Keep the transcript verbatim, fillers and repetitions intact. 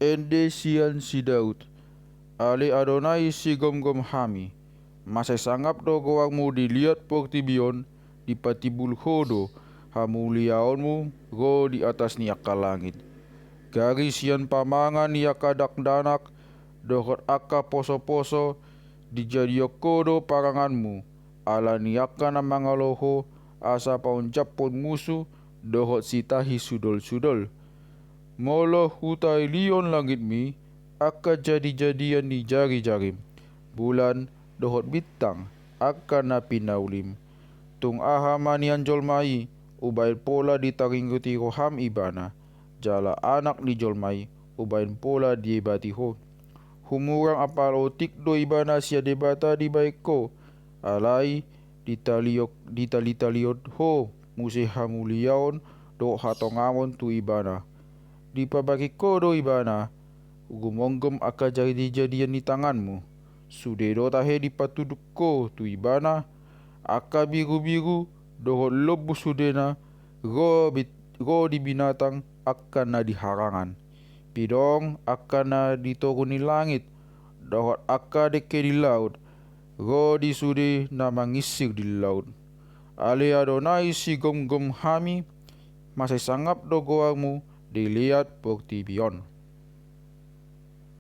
Ende sian si Daud. Ale Adonai, sigomgom hami. Mansai sangap do goarmu di liat portibi on, dipatimbul Ho do hamuliaonmu ro di atas ni angka langit. Gari sian pamangan ni angka dakdanak dohot angka posoposo dijadion Ho do paranganmu, ala ni angka na mangalo Ho, asa paonjaphon musu dohot sitahi sudolsudol. Molo hutailion langitmi, angka jadijadian ni jarijarim, bulan dohot bintang, angka na pinaulim. Tung aha ma nian jolma i, umbahen pola ditaringoti roham ibana, jala anak ni jolma i, umbahen pola diebati ho? Humurang apala otik do ibana sian Debata dibahen ho, alai ditaliok-, ditalitalihon ho muse hamuliaon dohot hatongamon tu ibana. Dipabahen ho do ibana, gumomgom angka jadijadian ni tanganmu. Sude do tahe dipatunduk ho tu ibana, angka birubiru dohot lombu sudena, ro bit-, ro di binatang angka na di harangan. Pidong angka na di toru ni langit, dohot angka dengke di laut, ro di sude na manginsir di laut. Ale Adonai, sigomgom hami, mansai sangap do goarmu di liat portibi on.